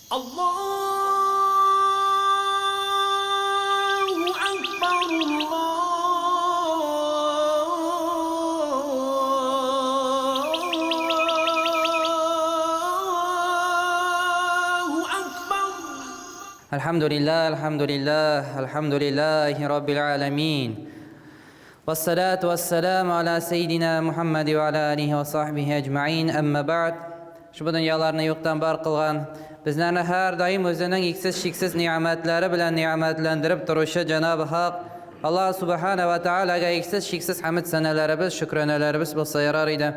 Allahu akbar Allahu akbar. Elhamdülillah, elhamdülillah, elhamdülillahi rabbil alamin. Vessalatu vesselamu ala seyyidina Muhammed ve ala alihi ve sahbihi ecmaîn. Әмма бa'д. Шушы дөньяларны юктан бар кылган, безләрне һәр даим үзенең иксез-чиксез ни'мәтләре белән ни'мәтләндереп торучы Җәнабы Хак Аллаһ Субхана ва Таалагә иксез-чиксез хәмд сәнәләребез, шөкранәләребез булса ярар иде.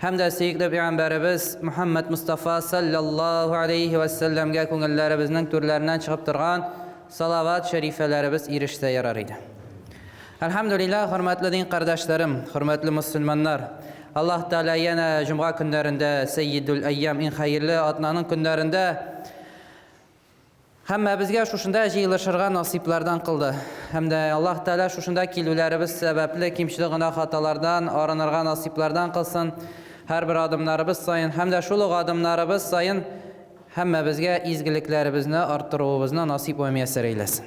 Һәм дә сөекле пәйгамбәребез Мухаммад Мустафа саллаллаһу алейхи ва сәлләмгә күңелләребезнең түрләреннән чыгып торган салават шәрифәләребез ирешсә ярар иде. Әлхәмдүлилләһ, хөрмәтле дин кардәшләрем, хөрмәтле мөселманнар. Аллаһ Тәгалә янә җомга көннәрендә, сәййидул әйям, иң хәерле атнаның көннәрендә һәммәбезгә шушында җыелышырга насыйплардан кылды. Һәм дә Аллаһ Тәгалә шушында килүләребез сәбәпле кимчелек гөнаһ хаталардан арынырга насыйплардан кылсын. Һәрбер адымнарыбыз саен һәм дә шул ук адымнарыбыз саен һәммәбезгә изгелекләребезне арттыруыбызны насыйп вә мияссәр әйләсен.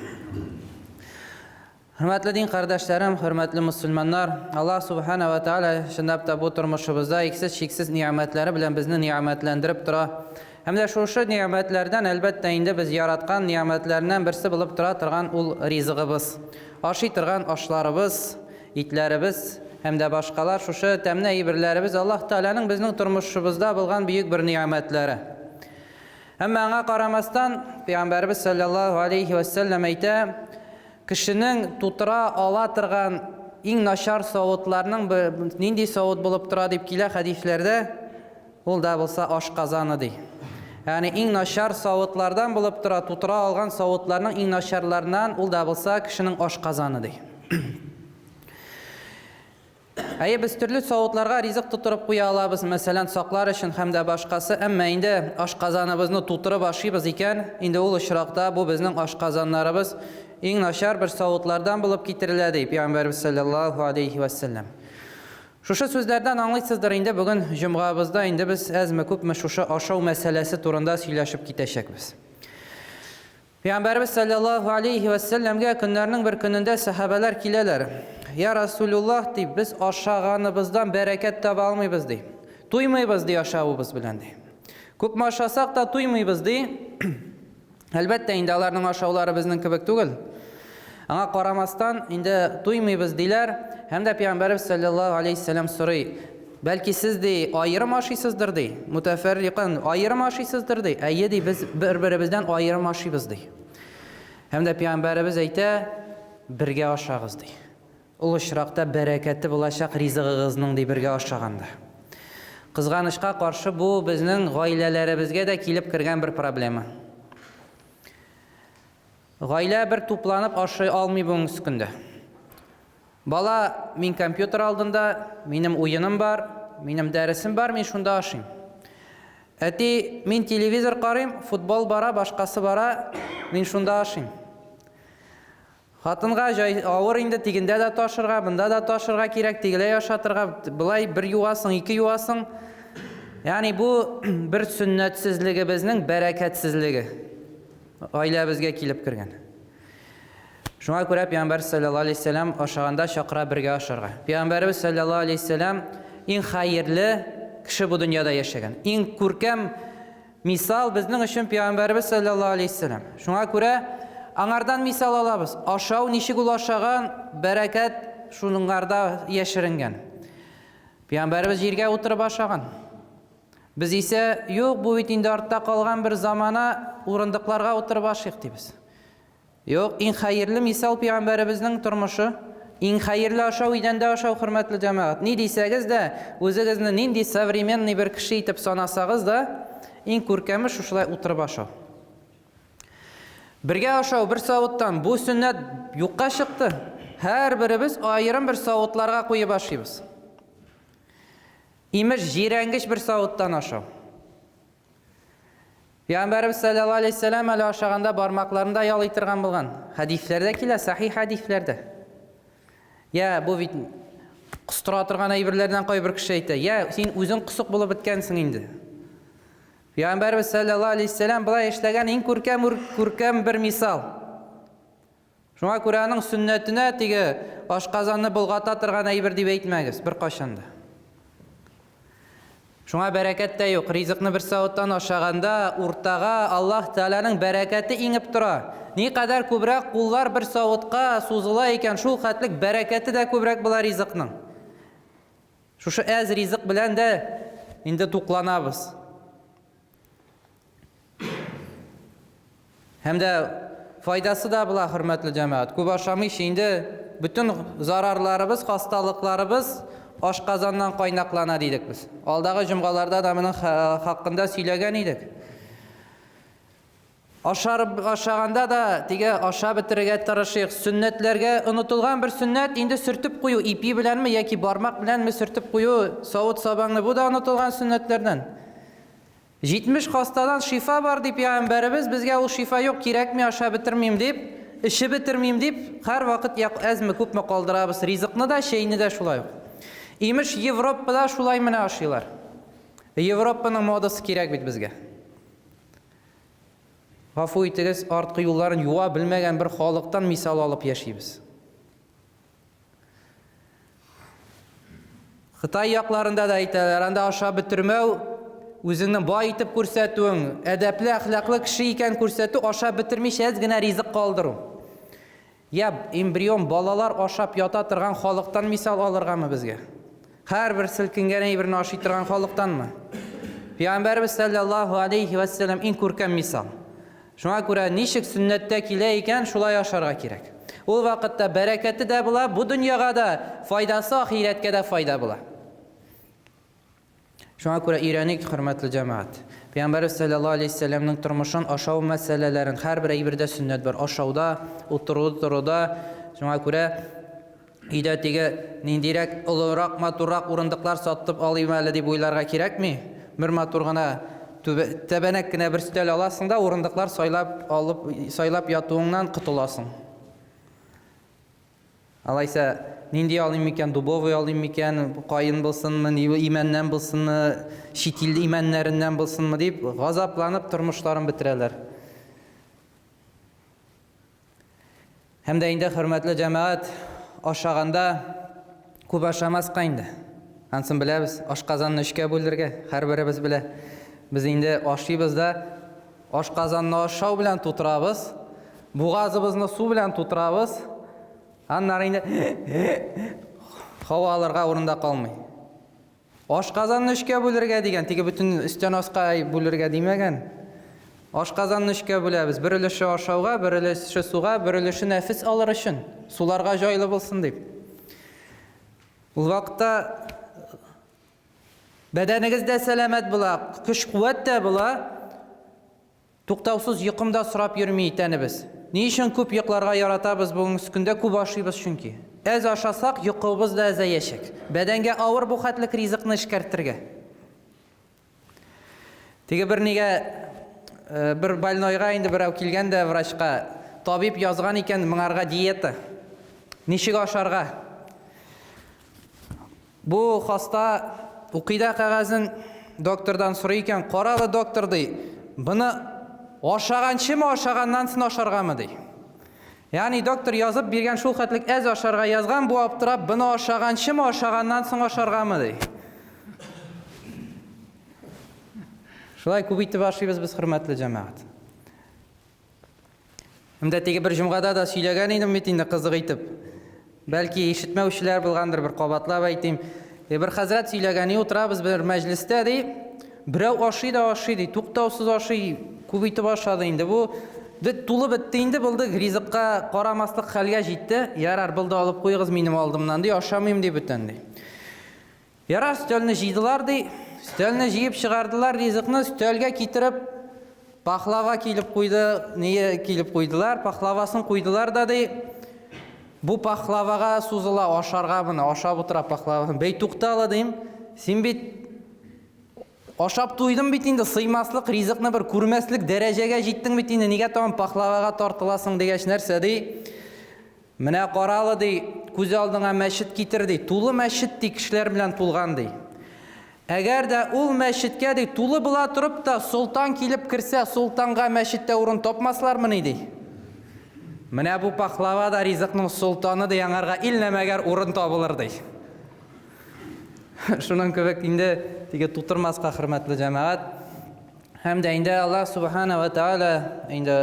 Хөрмәтле дин кардәшләрем, хөрмәтле мөселманнар, Аллаһ Субхана ва Тааля чынлап та бу тормышыбызда иксез-чиксез ни'мәтләре белән безне ни'мәтләндереп тора. Һәм дә шушы ни'мәтләрдән, әлбәттә инде, без яраткан ни'мәтләреннән берсе булып тора торган ул ризыгыбыз. Ашый торган ашларыбыз, итләребез һәм дә башкалар шушы тәмле әйберләребез Аллаһ Тааляның безнең тормышыбызда булган бөек бер ни'мәтләре. Әмма аңа карамастан, Пәйгамбәребез салләллаһу алейһи вә сәлләм әйтә, кешенең тутыра ала торган иң начар савытларның нинди савыт булып тора дип килә хәдисләрдә, ул да булса ашказаны ди. Ягъни иң начар савытлардан булып тора, тутыра алган савытларның иң начарларыннан ул да булса кешенең ашказаны ди. Әйе, без төрле савытларга ризык тутырып куя алабыз, мәсәлән, саклар өчен һәм дә башкасы, әмма инде ашказаныбызны тутырып ашыйбыз икән, инде ул очракта бу безнең ашказаннарыбыз иң начар бер савытлардан булып китерелә, ди Пәйгамбәребез салләллаһу алейһи вә сәлләм. Шушы сүзләрдән аңлыйсыздыр инде, бүген җомгабызда инде без әзме-күпме шушы ашау мәсьәләсе турында сөйләшеп китәчәкбез. Пәйгамбәребез салләллаһу алейһи вә сәлләмгә көннәрнең бер көнендә сәхабәләр киләләр. Я Расулуллаһ, ди, без ашаганыбыздан бәрәкәт таба алмыйбыз, ди. Туймыйбыз, ди, ашавыбыз белән, ди. Күпме ашасак та туймыйбыз, ди. Әлбәттә, инде аларның ашаулары безнең кебек түгел. Аңа карамастан, инде туймыйбыз, диләр. Һәм дә Пәйгамбәребез салләллаһу алейһи вә сәлләм сорый, Бәлки сез, ди, аерым ашыйсыздыр, ди. Мутәфәррикан, аерым ашыйсыздыр, ди. Әйе, ди, без бер-беребездән аерым ашыйбыз, ди. Һәм дә пәйгамбәребез әйтә, бергә ашагыз, ди. Ул очракта бәрәкәте булачак ризыгыгызның, ди, бергә ашаганда. Кызганычка каршы, бу безнең гаиләләребезгә дә килеп кергән бер проблема. Гаилә бер тупланып ашый алмый бүгенге көндә. Бала, мин компьютер алдында, минем уеным бар, минем дәресем бар, мин шунда ашыйм. Әти, мин телевизор карыйм, футбол бара, башкасы бара, мин шунда ашыйм. Хатынга җай авыр инде, тегендә дә ташырга, монда да ташырга кирәк, тегеләй ашатырга, болай бер юасың, ике юасың. Ягъни бу бер сөннәтсезлегебезнең бәрәкәтсезлеге гаиләбезгә килеп кергән. Шуңа күрә Пәйгамбәр салләллаһу алейһи вәсәлләм ашаганда чакыра бергә ашарга. Пәйгамбәребез салләллаһу алейһи вәсәлләм иң хәерле кеше бу дөньяда яшәгән. Иң күркәм мисал безнең өчен Пәйгамбәребез салләллаһу алейһи вәсәлләм. Шуңа күрә аңардан мисал алабыз. Ашау ничек ул ашаган, бәрәкәт шуныңарда яшеренгән. Пәйгамбәребез җиргә утырып ашаган. Без исә, юк, бу бит инде артта калган бер замана, урындыкларга утырып ашыйк дибез. Юк, иң хәерле мисал пәйгамбәребезнең тормышы. Иң хәерле ашау идәндә ашау, хөрмәтле җәмәгать. Ни дисәгез дә, үзегезне нинди современный бер кеше итеп санасагыз да, иң күркәме шушылай утырып ашау. Бергә ашау бер савыттан бу сөннәт юкка чыкты. Һәрберебез аерым бер савытларга куеп ашыйбыз. Имеш, җирәнгеч бер савыттан ашау. Пәйгамбәребез салләллаһу алейһи вәсәлләм әле ашаганда бармакларын да ялый торган булган. Хәдисләрдә килә, сахих хәдисләрдә. Я, бу бит костыра торган әйберләрдән кайбер кеше әйтә. Я, син үзең косык булып беткәнсең инде. Пәйгамбәрбез саллаллаһу алейһи вәсәлләм болай эшләгән иң күркәм күркәм бер мисал. Шуңа күрә аның сөннәтенә теге ашказанны болгата торган әйбер дип әйтмәгез беркайчан да. Шуңа бәрәкәт тә юк. Ризыкны бер савыттан ашаганда уртага Аллаһ Тәгаләнең бәрәкәте иңеп тора. Никадәр күбрәк куллар бер савытка сузыла икән, шул хәтлек бәрәкәте дә күбрәк була ризыкның. Шушы әз ризык белән дә инде тукланабыз. Һәм дә файдасы да була, хөрмәтле җәмәгать. Күп ашамыйча инде бөтен зарарларыбыз, хасталыкларыбыз ашказаннан кайнаклана дидек без. Алдагы җомгаларда да моның хакында сөйләгән идек. Ашар, ашаганда да теге ашап бетерергә тырышыйк. Сөннәтләргә онытылган бер сөннәт инде сөртеп кую, ипи беләнме яки бармак беләнме сөртеп кую савыт-сабаңны, бу да онытылган сөннәтләрдән. 70 хастадан шифа бар дип пәйгамбәребез безгә ул шифа юк, кирәкми, ашап бетермим дип, эчеп бетермим дип, һәрвакыт як әзме күпме калдырабыз ризыкны да, чәйне дә шулай ук. Имеш, Европада шулай менә ашыйлар. Европаның модасы кирәк бит безгә. Гафу итегез, арткы юлларын юа белмәгән бер халыктан мисал алып яшибез. Кытай якларында да әйтәләр, анда ашап бетермәү, үзеңне бай итеп күрсәтүең, әдәпле, әхлаклы кеше икән күрсәтү, ашап бетермичә әз генә ризык калдыру. Я эмбрион балалар ашап ята торган халыктан мисал алыргамы безгә? Һәрбер селкенгән әйберне ашый торган халыктанмы? Пәйгамбәребез саллаллаһу алейхи вәссәлам иң күркәм мисал. Шуңа күрә ничек сөннәттә килә икән, шулай ашарга кирәк. Ул вакытта бәрәкәте дә була, бу дөньяга да файдасы, ахирәткә дә файда була. Шуңа күрә өйрәник, хөрмәтле җәмәгать. Пәйгамбәрбез саллаллаһу алейһи вәсәлләмнең тормышын, ашау мәсьәләләрен, һәрбер әйбердә сөннәт бар. Ашауда, утыру, торуда. Шуңа күрә Өйдә теге ниндирәк олырак, матуррак урындыклар сатып алыйм әле дип уйларга кирәкми. Бер матур гына тәбәнәк кенә бер өстәл аласың да, урындыклар сайлап алып, сайлап ятуыңнан котыласың. Алайса, нинди алыйм микән, дубовый алыйм микән, каен булсынмы, имәннән булсынмы, чит ил имәннәреннән булсынмы дип газапланып тормышларын бетерәләр. Һәм дә инде, хөрмәтле җәмәгать, ашаганда күп ашамаска инде. Ансын беләбез, ашказанны өчкә бүлергә, һәрберебез белә. Без инде ашыйбыз да, ашказанны ашау белән тутырабыз, бугазыбызны су белән тутырабыз, аннары инде һава алырга урын да калмый. Ашказанны өчкә бүлергә дигән, теге бөтен өстән аска бүлергә димәгән. Ашказанны өчкә бүләбез. Бер өлеше ашауга, бер өлеше суга, бер өлеше нәфес алыр өчен, суларга җайлы булсын дип. Ул вакытта бәдәнегез дә сәламәт була, көч-куәт тә була. Туктаусыз йокым да сорап йөрми тәнебез. Ни өчен күп йокларга яратабыз бүгенге көндә күп ашыйбыз чөнки. Әз ашасак, йокыбыз да әзәячәк. Бәдәнгә авыр бу хәтлек ризыкны эшкәртергә. Теге бер нигә э, бер больнойга инде берәү килгән дә врачка, табиб язган икән моңарга диета. Ничек ашарга? Бу хаста укый да кәгазен, доктордан сорый икән, каралы, доктор, ди, моны ашаганчымы, ашаганнан соң ашаргамы, ди. Ягъни доктор язып биргән шул хәтлек әз ашарга язган, бу аптырап, моны ашаганчымы, ашаганнан соң ашаргамы, ди. Шулай күп итеп ашыйбыз без, хөрмәтле җәмәгать. Һәм дә теге бер җомгада да сөйләгән идем бит инде кызык итеп. Бәлки ишетмәүчеләр булгандыр, бер кабатлап әйтим. Э, бер хәзрәт сөйләгән, и утырабыз бер мәҗлестә ди. Берәү ашый да ашый ди, туктаусыз ашый, күп итеп ашады инде бу. Тулы бетте инде, булды, ризыкка карамаслык хәлгә җитте. Ярар, булды, алып куегыз минем алдымнан ди, ашамыйм ди бүтән ди. Ярар, өстәлне җыйдылар, ди. Өстәлне җыеп чыгардылар, ризыкны өстәлгә китереп, пахлава килеп куйды, не килеп куйдылар, пахлавасын куйдылар да, ди. Бу пахлавага сузыла, ашарга моны, ашап утыра пахлавасын. Бәй, туктала, дим. Син бит ашап туйдың бит инде, сыймаслык ризыкны бер күрмәслек дәрәҗәгә җиттең бит инде, нигә тагын пахлавага тартыласың дигәч, нәрсә ди? Менә каралы, ди, күз алдыңа мәчет китер, ди. Тулы мәчет, ди, кешеләр белән тулган, ди. Әгәр дә ул мәчеткә, ди, тулы була торып та, солтан килеп керсә, солтанга мәчеттә урын тапмаслармыни, ди. Менә бу пахлава да ризыкның солтаны, ди, аңарга иллә мәгәр урын табылыр, ди. Шуның кебек инде теге тутырмаска, хөрмәтле җәмәгать. Һәм дә инде Аллаһ Субхана ва Тааля инде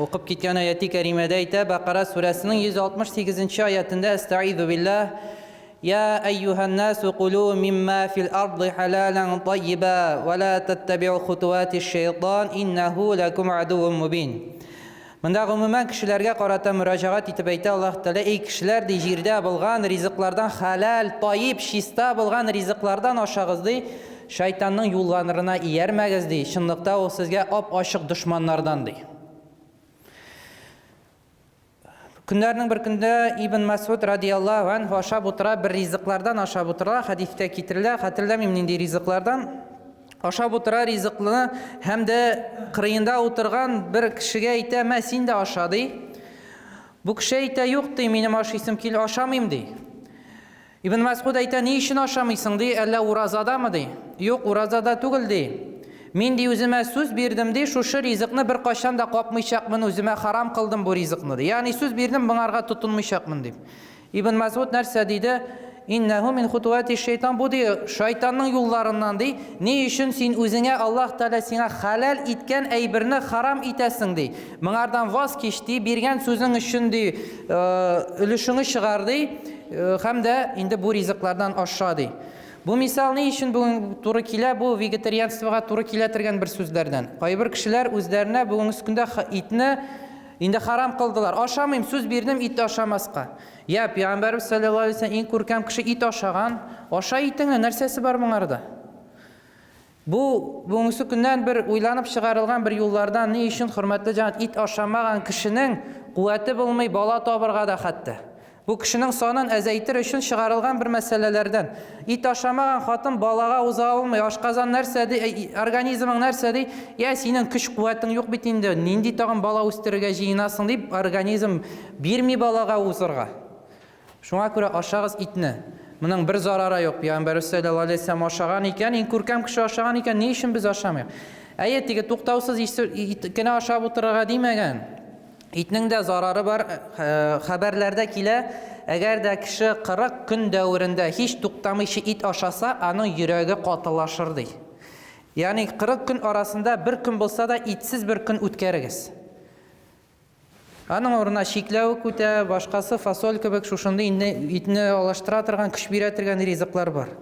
укып киткән аяти кәримәдә әйтә, Бакара сүрәсенең 168 нче аятендә, Әстәгыйзу биллаһ, Я әйюһән насу кулу мимма фил арды халалан тайиба ва ла таттабиу хутуатиш шайтан иннаху лакум адуввун мубин. Монда гомумән кешеләргә карата мөрәҗәгать итеп әйтә Аллаһ Тәгалә, Эй кешеләр, ди, җирдә булган ризыклардан хәләл, таиб, чиста булган ризыклардан ашагыз, ди, шайтанның юлланрына иярмәгез, ди, чынлыкта ул сезгә ап-ачык дошманнардан, ди. Көннәрнең бер көндә Ибн Мәсгуд радияллаһу анһу ашап утыра, бер ризыклардан ашап утыра, хәдистә китерелә, хәтерләмим нинди ризыклардан. Ашап утыра ризыклыны һәм дә кырыенда утырган бер кешегә әйтә, мә, син дә аша, ди. Бу кеше әйтә, юк, ди, минем ашыйсым кил, ашамыйм, ди. Ибн Мәсгуд әйтә, ни өчен ашамыйсың, ди, әллә уразадамы, ди. Юк, уразада түгел, ди. Мин, ди, үземә сүз бирдем, ди, шушы ризыкны беркайчан да капмыйчакмын, үземә харам кылдым бу ризыкны, ди. Ягъни сүз бирдем, моңарга тотынмыйчакмын, дип. Ибн Мәсгуд нәрсә диде? Иннәһу мин хутуати шайтан, бу ди, шайтанның юлларыннан ди. Ни өчен син үзеңә Аллаһ Тәгалә сиңа хәләл иткән әйберне харам итәсең ди. Моңардан ваз кич ди, биргән сүзең өчен ди, өлешеңе чыгар ди, һәм дә инде бу ризыклардан аша ди. Бу мисал ни өчен бүген туры килә? Бу вегетарианствога туры килә торган бер сүзләрдән. Кайбер кешеләр үзләренә бүгенге көндә итне Инде харам кылдылар. Ашамыйм, сүз бирдем ит ашамаска. Я, пәйгамбәребез салләллаһу алейһи ва сәлләм иң күркәм кеше ит ашаган. Аша итеңне, нәрсәсе бар моңарда? Бу бүгенге көннән бер уйланып чыгарылган бер юллардан ни өчен хөрмәтле җәмәгать ит ашамаган кешенең куәте булмый бала табырга да хәтта. Бу кешенең санын әзәйтер өчен чыгарылган бер мәсьәләләрдән. Ит ашамаган хатын балага уза алмый. Ашказан нәрсә ди, организмың нәрсә ди? Я, синең көч-куәтең юк бит инде, нинди тагын бала үстерергә җыенасың дип, организм бирми балага узырга. Шуңа күрә ашагыз итне. Моның бер зарары юк. Пәйгамбәребез салләллаһу алейһи ва сәлләм ашаган икән, иң күркәм кеше ашаган икән, ни өчен без ашамыйк? Әйе, теге туктаусыз ит кенә ашап утырырга димәгән. Итнең дә зарары бар, хәбәрләрдә килә, әгәр дә кеше 40 көн дәверендә һич туктамыйча ит ашаса, аның йөрәге катылашыр, ди. Ягъни 40 көн арасында бер көн булса да итсез бер көн үткәрегез. Аның урынына чикләвек үтә, башкасы фасоль кебек шушындый инде итне алыштыра торган, көч бирә торган ризыклар бар.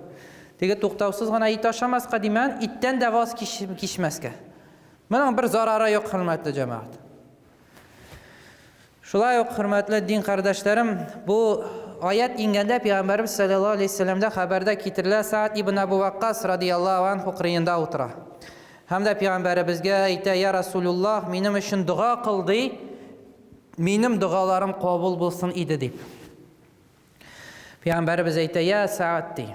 Теге туктаусыз гына ит ашамаска димән, иттән дә ваз кичмәскә. Моның бер зарары юк, хөрмәтле җәмәгать. Шулай ук, хөрмәтле дин кардәшләрем, бу аят иңгәндә Пәйгамбәребез саллаллаһу алейһи вәсәлләмдә хәбәрдә китерелә, Саад ибн Абу Ваккас радияллаһу анху кырыенда утыра. Һәм дә Пәйгамбәребезгә әйтә, Я Расулуллаһ, минем өчен дога кыл, ди, минем догаларым кабул булсын иде, дип. Пәйгамбәребез әйтә, Я Саад, ди,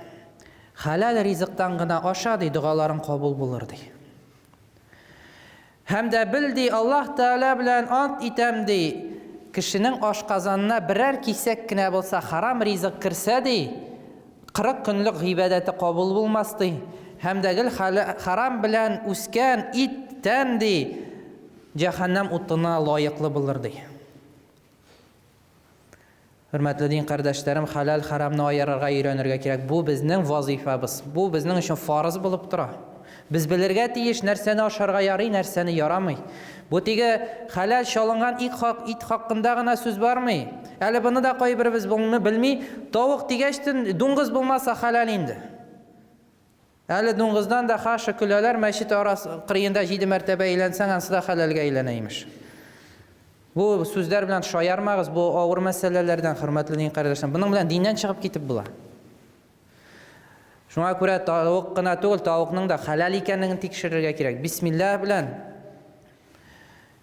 хәләл ризыктан гына аша, ди, догаларың кабул булыр, ди. Һәм дә бел, ди, Аллаһ Тәгалә белән ант итәм, ди, кешенең ашказанына берәр кисәк кенә булса харам ризык керсә, ди, 40 көнлек гыйбадәте кабул булмас, ди. Һәм дә гел харам белән үскән иттән, ди, җәһәннәм утына лаеклы булыр, ди. Хөрмәтле дин кардәшләрем, хәләл хәрамны аерырга өйрәнергә кирәк. Бу безнең вазыйфабыз. Бу безнең өчен фарыз булып тора. Без белергә тиеш, нәрсәне ашарга ярый, нәрсәне ярамый. Бу теге хәләл чалынган ит хак, ит хакында гына сүз бармый. Әле моны да кайберебез моны белми. Тавык дигәчтен, дуңгыз булмаса хәләл инде. Әле дуңгыздан да хаша көләләр, мәчет арасы кырыенда җиде мәртәбә әйләнсәң, ансы да хәләлгә әйләнә, имеш. Бу сүзләр белән шаярмагыз, бу авыр мәсьәләләрдән, хөрмәтле дин кардәшләрем. Моның белән диннән чыгып китеп була. Шуңа күрә тавык кына түгел, тавыкның да хәләл икәнлеген тикшерергә кирәк. Бисмиллаһ белән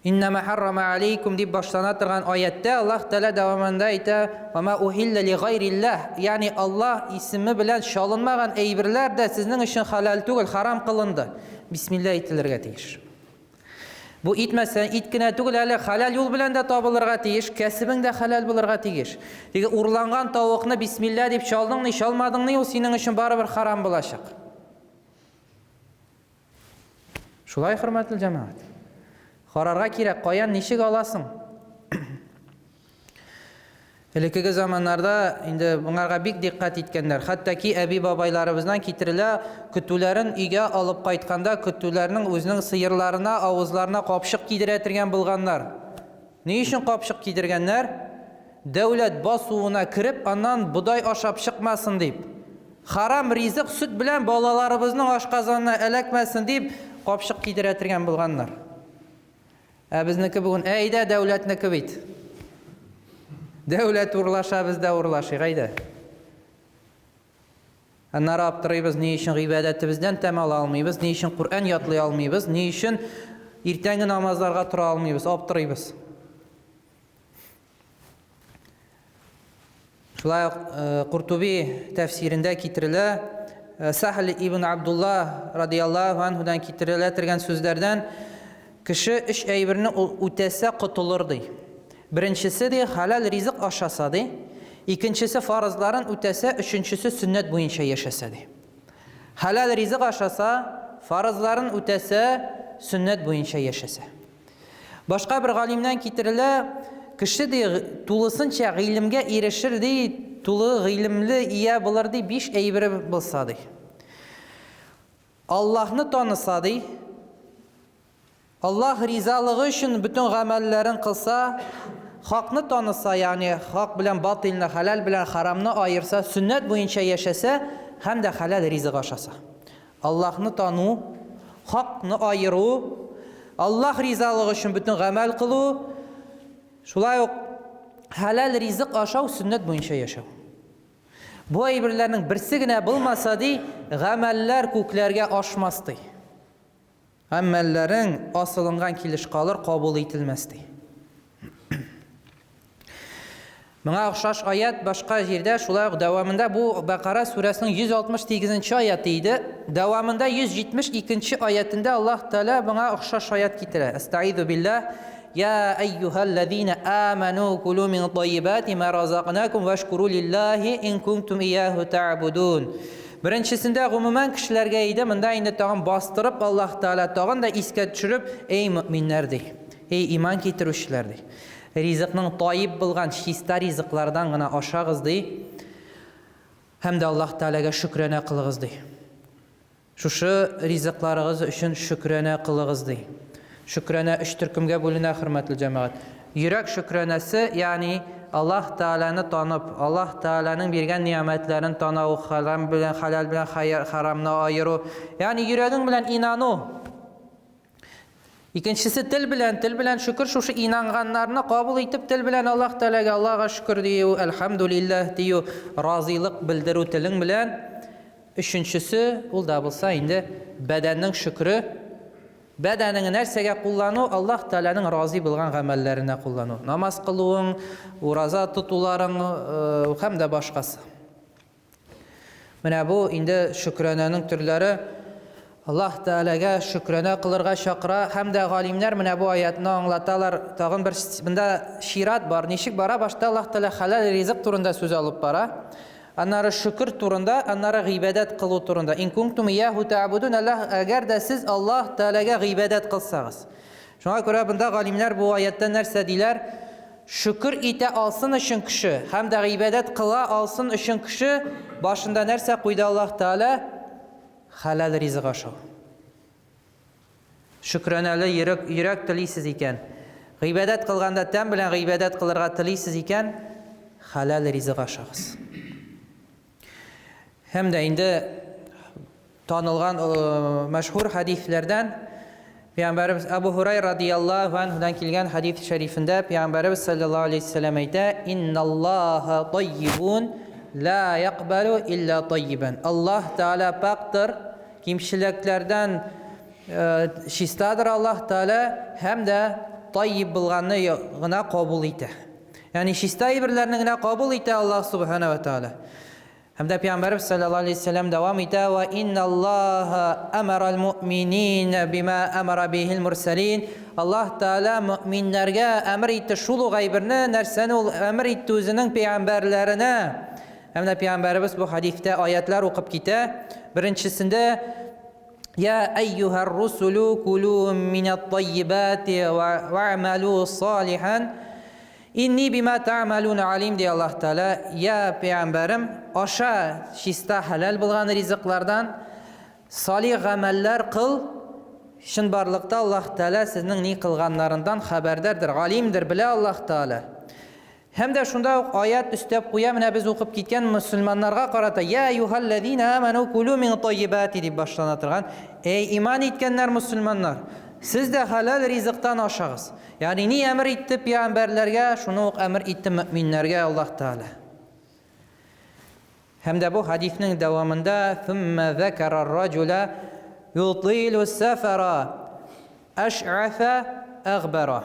Иннәмә хәррама алейкум дип башлана торган аятьтә Аллаһ Тәгалә дәвамында әйтә, Ва ма ухилля ли гайриллаһ, ягъни Аллаһ исеме белән чалынмаган әйберләр дә сезнең өчен хәләл түгел, харам кылынды. Бисмилла әйтелергә тиеш. Бу ит мәсәлән, ит кенә түгел, әле хәләл юл белән дә табылырга тиеш, кәсебең дә хәләл булырга тиеш. Теге урланган тавыкны бисмилла дип чалдың ни, чалмадың ни, ул синең өчен барыбер харам булачак. Шулай, хөрмәтле җәмәгать. Карарга кирәк, каян ничек аласың? Элеккеге заманнарда инде моңарга бик дикъкать иткәннәр. Хәтта ки әби-бабайларыбыздан китерелә, көтүләрен өйгә алып кайтканда көтүләрнең үзенең сыерларына авызларына капчык кидерә тергән булганнар. Ни өчен капчык кидергәннәр? Дәүләт басуына кереп, аннан бодай ашап чыкмасын дип. Харам ризык сөт белән балаларыбызның ашказанына эләкмәсен дип, капчык кидерә тергән булганнар. Ә безнеке бүген, әйдә, дәүләтнеке бит. Дәүләт урлаша, без дә урлашыйк, әйдә. Аннары аптырыйбыз, ни өчен гыйбадәтебездән тәм ала алмыйбыз, ни өчен Коръән ятлый алмыйбыз, ни өчен иртәнге намазларга тора алмыйбыз, аптырыйбыз. Шулай ук Куртуби тәфсирендә китерелә, Сахл ибн Абдулла радияллаһу анһудан китерелә торган сүзләрдән, кеше өч әйберне үтәсә котылыр ди. Беренчесе ди, хәләл ризык ашаса ди, икенчесе фарызларын үтәсә, өченчесе сөннәт буенча яшәсә ди. Хәләл ризык ашаса, фарызларын үтәсә, сөннәт буенча яшәсә. Башка бер галимнән китерелә, кеше, ди, тулысынча гыйлемгә ирешер, ди, тулы гыйлемле ия булыр, ди, биш әйбере булса, ди. Аллаһны таныса, ди, Аллаһ ризалыгы өчен бөтен гамәлләрен кылса, хакны таныса, ягъни хак белән батыйлны, хәләл белән харамны аерса, сөннәт буенча яшәсә һәм дә хәләл ризык ашаса. Аллаһны тану, хакны аеру, Аллаһ ризалыгы өчен бөтен гамәл кылу, шулай ук хәләл ризык ашау, сөннәт буенча яшәү. Бу әйберләрнең берсе генә булмаса, ди, гамәлләр күкләргә ашмас, ди. Гамәлләрең асылынган килеш калыр, кабул ителмәс, ди. Моңа охшаш аят башка җирдә шулай ук дәвамында бу Бәкара сүрәсенең 168 нче аяты иде. Дәвамында 172 нче аятендә Аллаһ Тәгалә моңа охшаш аят китерә. Әстәгыйзу биллаһ, Я әйюһәлләзина аману кулу мин тайибати ма разакнакум вашкуру лиллаһи ин кунтум ияһу та'будун. Беренчесендә гомумән кешеләргә иде, монда инде тагын бастырып Аллаһ Тәгалә тагын да искә төшереп, эй мөэминнәр ди. Эй иман китерүчеләр ди. Ризыкның таиб булган чиста ризыклардан гына ашагыз, ди, һәм дә Аллаһ Тәгаләгә шөкранә кылыгыз, ди. Шушы ризыкларыгыз өчен шөкранә кылыгыз, ди. Шөкранә өч төркемгә бүленә, хөрмәтле җәмәгать. Йөрәк шөкранәсе, ягъни Аллаһ Тәгаләне танып, Аллаһ Тәгаләнең биргән нигъмәтләрен танау, хәрам белән хәләл белән хәрамны аеру, ягъни йөрәгең белән инану. Икенчесе тел белән, тел белән шөкер, шушы инанганнарны кабул итеп, тел белән Аллаһ Тәгаләгә Аллаһга шөкер дию, әлхәмдүлилләһ дию, разыйлык белдерү телең белән. Өченчесе, ул да булса инде бәдәннең шөкере, бәдәнеңне нәрсәгә куллану, Аллаһ Тәгаләнең разый булган гамәлләренә куллану. Намаз кылуың, ураза тотуларың һәм дә башкасы. Менә бу инде шөкранәнең төрләре. Аллаһ Тәгаләгә шөкранә кылырга чакыра һәм дә галимнәр менә бу аятны аңлаталар. Тагын бер монда чират бар. Ничек бара? Башта Аллаһ Тәгалә хәләл ризык турында сүз алып бара. Аннары шөкер турында, аннары гыйбадәт кылу турында. Ин кунтум ияһу та'будун, Аллаһ, әгәр дә сез Аллаһ Тәгаләгә гыйбадәт кылсагыз. Шуңа күрә монда галимнәр бу аяттан нәрсә диләр? Шөкер итә алсын өчен кеше һәм дә гыйбадәт кыла алсын өчен кеше башында нәрсә куйды Аллаһ Тәгалә? Хәләл ризык ашау. Шөкранәле йөрәк, йөрәк телисез икән, гыйбадәт кылганда тән белән гыйбадәт кылырга телисез икән, хәләл ризык ашагыз. Һәм дә инде танылган мәшһүр хәдисләрдән Пәйгамбәребез Абу Һурайра радияллаһу анһудан килгән хәдис шәрифендә Пәйгамбәребез саллаллаһу алейһи вәсәлләм әйтә: "Инналлаһа таййибун ла якбалу илля таййибан." Аллаһ Тәгалә пакьтыр, кимчелекләрдән чистадыр Аллаһ Тәгалә һәм дә таййиб булганны гына кабул итә. Ягъни чиста әйберләрне генә кабул итә Аллаһ Субхана ва Тәгалә. Һәм дә Пәйгамбәребез саллаллаһу алейһи ва сәлләм дәвам итә, Ва инналлаһа амарал муъминина бима амара бихил мурсалин. Аллаһ Тәгалә мөэминнәргә әмер итте шул ук әйберне, нәрсәне ул әмер итте үзенең пәйгамбәрләренә. Һәм дә Пәйгамбәребез бу хәдистә аятлар укып китә. Беренчесендә. Я әйюһәр русулю кулю минәт таййибати вә'мәлү салихан Инни бима та'малуна алим ди Аллаһ Тәгалә. Я пәйгамбәрем, аша чиста хәләл булган ризыклардан, салих гамәлләр кыл. Чынбарлыкта Аллаһ Тәгалә сезнең ни кылганнарындан хәбәрдәрдер, галимдер, белә Аллаһ Тәгалә. Һәм дә шунда ук аять өстәп куя, менә без укып киткән мөселманнарга карата, Я әйюһәлләзина амәнү кулю мин таййибати дип башлана торган, Әй иман иткәннәр мөселманнар, сез дә хәләл ризыктан ашагыз. Ягъни ни әмер итте пәйгамбәрләргә, шуны ук әмер итте мөэминнәргә Аллаһ Тәгалә. Һәм дә бу хәдиснең дәвамында Thumma zakara ar-rajula yutilu as-safara ash'atha aghbara.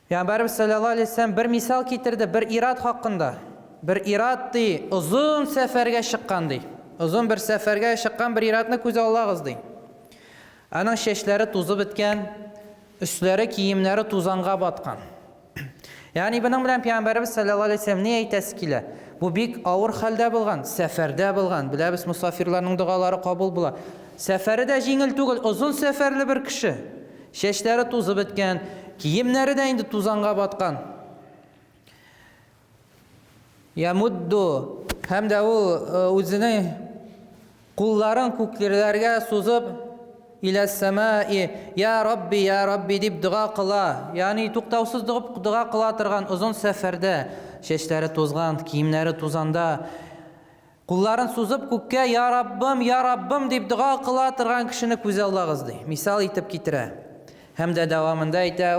Пәйгамбәребез салләллаһу алейһи ва сәлләм бер мисал китерде, бер ир-ат хакында. Бер ир-ат, ди, озын сәфәргә чыккан, ди. Озын бер сәфәргә чыккан бер ир-атны күз аллагыз, ди. Аның чәчләре тузып беткән, өсләре, киемнәре тузанга баткан. Ягъни буның белән Пәйгамбәребез салләллаһу алейһи ва сәлләм ни әйтәсе килә? Бу бик авыр хәлдә булган, сәфәрдә булган. Беләбез, мосафирларның догалары кабул була. Сәфәре дә җиңел түгел, озын сәфәрле бер кеше. Чәчләре тузып беткән, киемнәре дә инде тузанга баткан. Ямудду һәм дә ул э, үзенең кулларын күкләргә сузып илә сәмаи я Рабби, я Рабби дип дога кыла. Ягъни туктаусыз дога кыла торган озын сәфәрдә, чәчләре тузган, киемнәре тузанда. Кулларын сузып күккә, Я Раббым, я Раббым дип дога кыла торган кешене күзаллагыз, ди. Мисал итеп китерә. Һәм дә дәвамында әйтә,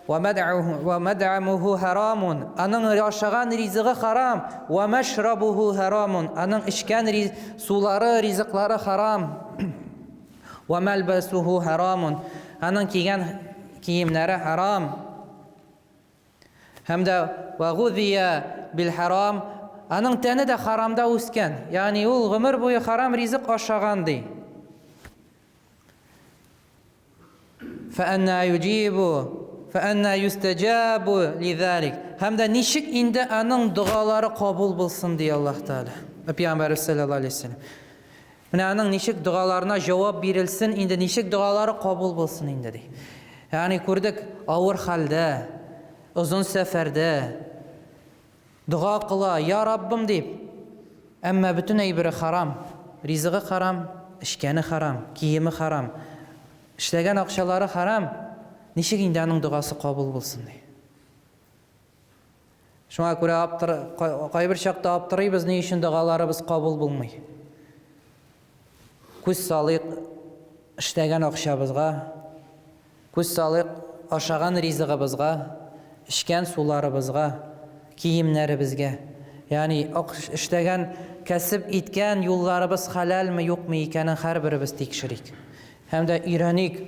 Вә мәд'амуху харамун. Аның ашаган ризыгы харам. Вә мәшрабуху харамун. Аның эчкән сулары, ризыклары харам. Вә мәлбәсуху харамун. Аның кигән киемнәре харам. Һәм дә вә гузия бил харам, аның тәне дә харамда үскән, ягъни ул гомер буе харам ризык ашаган ди. Фәәнна юҗибу, фәәнна юстәҗабу лизалик. Һәм дә ничек инде аның догалары кабул булсын ди Аллаһ Тәгалә. Пәйгамбәрбез саллаллаһу алейһи вәсәлләм. Менә аның ничек догаларына җавап бирелсен инде, ничек догалары кабул булсын инде, ди. Ягъни күрдек, авыр хәлдә, озын сәфәрдә дога кыла, Я Раббым дип. Әмма бөтен әйбере харам. Ризыгы харам, эчкәне харам, киеме харам, эшләгән акчалары харам. Ничек инде аның догасы кабул булсын, ди. Шуңа күрә аптыр, кайбер чакта аптырыйбыз, ни өчен догаларыбыз кабул булмый. Күз салыйк эшләгән акчабызга, күз салыйк ашаган ризыгыбызга, эчкән суларыбызга, киемнәребезгә. Ягъни эшләгән, кәсеп иткән юлларыбыз хәләлме, юкмы икәнен һәрберебез тикшерик. Һәм дә өйрәник,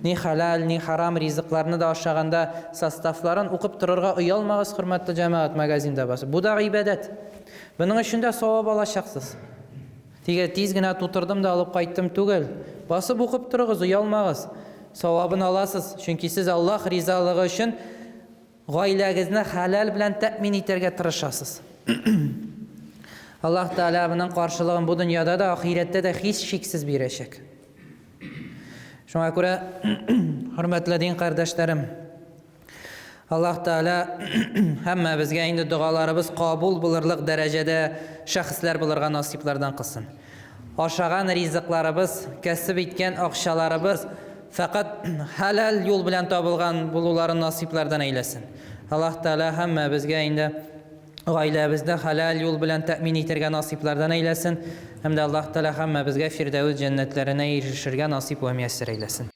ни хәләл, ни харам ризыкларны да ашаганда составларын укып торырга оялмагыз, хөрмәтле җәмәгать, магазинда басып. Бу да гыйбадәт. Моның өчен дә савап алачаксыз. Тик тиз генә тутырдым да алып кайттым түгел. Басып укып торыгыз, оялмагыз. Савабын аласыз, чөнки сез Аллаһ ризалыгы өчен Гаиләгезне хәләл белән тәэмин итәргә тырышасыз. Аллаһ Тәгалә моның каршылыгын бу дөньяда да, ахирәттә дә һичшиксез бирәчәк. Шуңа күрә, хөрмәтле дин кардәшләрем, Аллаһ Тәгалә һәммәбезгә инде догаларыбыз кабул булырлык дәрәҗәдә шәхесләр булырга насыйплардан кылсын. Ашаган ризыкларыбыз, кәсеп иткән акчаларыбыз фәкать хәләл юл белән табылган булуларын насыйплардан әйләсен. Аллаһ Тәгалә һәммәбезгә инде гаиләбезне хәләл юл белән тәэмин итәргә насыйплардан әйләсен. Һәм дә Аллаһ Тәгалә һәммәбезгә Фирдәвес җәннәтләренә ирешергә насыйп вә мияссәр әйләсен.